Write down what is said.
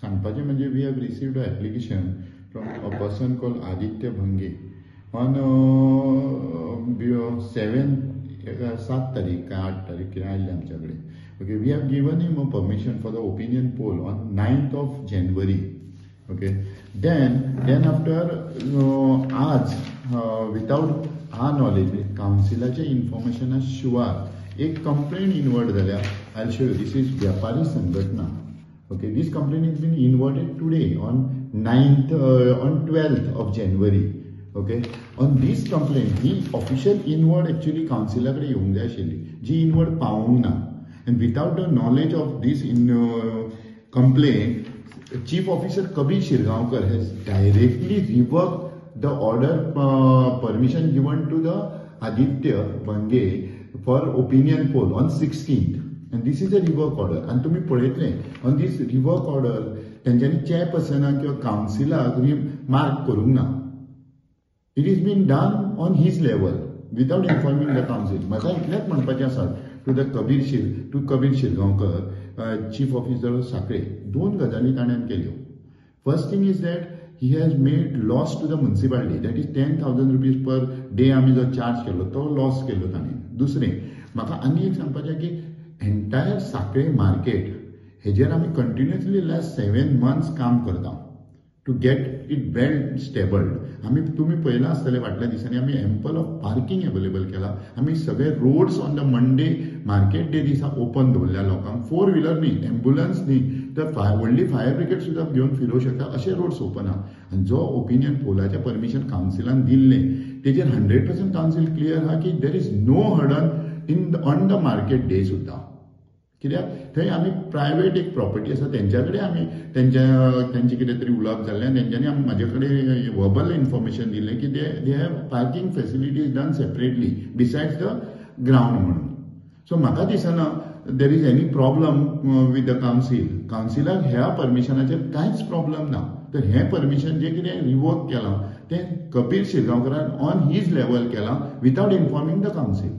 सांगपाचें म्हणजे we have received a application from a person called Aditya Bhange on 7 तारीख काय 8 तारीख कितें आयिल्लें आमच्या कडेन. Okay, we have given him a permission for the opinion poll on 9th of January. Okay, then after आज विदाउट our knowledge, कावन्सिलाच्या इन्फॉर्मेशना शिवाय एक कंप्लेन इनवर्ट जाल्या. I show you, this is Vyapari Sanghatana. Okay, this complaint is been inverted today on 9th on 12th of January. Okay, on this complaint he official inward actually कावन्सिला कडेन येवंक जाय आशिल्ली, जी inward पावोवंक ना. And without the knowledge of this in complaint, chief officer Kabir Shirgaonkar has directly revoke the order permission given to the Aditya Bhange for opinion poll on 16th, and this is a revoke order. आनी तुमी पळयतले on these revoke order तेंच्यांनी चेअरपर्सनाक किंवा कावन्सिलाक mark करूंक ना. It is been done on his level without informing the council. म्हाका इतलेंच म्हणपाचें आसा to the Kabir Shirgaonkar, chief officer of Sanquelim, दोन गजाली ताणें केल्यो. First thing is that he has made loss to the municipality, that is 10,000 rupees per day आमी जो चार्ज केलो तो लॉस केलो ताणें. दुसरें म्हाका आनी एक सांगपाचें की एन्टायर सांखळे मार्केट हेजेर आमी कंटिन्युअसली लास्ट 7 months काम करता to get it well stabled. आमी तुमी पळयलां आसतलें फाटल्या दिसांनी आमी एम्पल ऑफ पार्किंग एवेलेबल केला. आमी सगळे roads on the Monday market day दिसा ओपन दवरल्या लोकांक. 4 व्हिलर न्ही, एम्बुलन्स न्ही, तर व्हडली फायर ब्रिगेड सुद्दां घेवन फिरोवंक शकता अशे रोड्स ओपन आहा. आनी जो ओपिनियन पोलाचें परमिशन कावन्सिलान दिल्लें तेजेर 100% कावन्सील क्लियर आहा की there is no hurdle in on the market day सुद्दां. कित्याक थंय आमी प्रायवेट एक प्रॉपर्टी आसा तेंच्या कडेन आमी तेंचे कितें तरी उलोवप जाल्लें आनी तेंच्यांनी म्हाजे कडेन वर्बल इन्फॉर्मेशन दिलें की they have parking facilities done separately besides the ground म्हणून. सो म्हाका दिसना there is any problem with the council. कावन्सिलाक ह्या परमिशनाचेर कांयच प्रॉब्लम ना. तर हें परमिशन जें कितें रिवोक केलां तें कबीर शिरगांवकरान ऑन his level केलां विदाउट इन्फॉर्मिंग the council.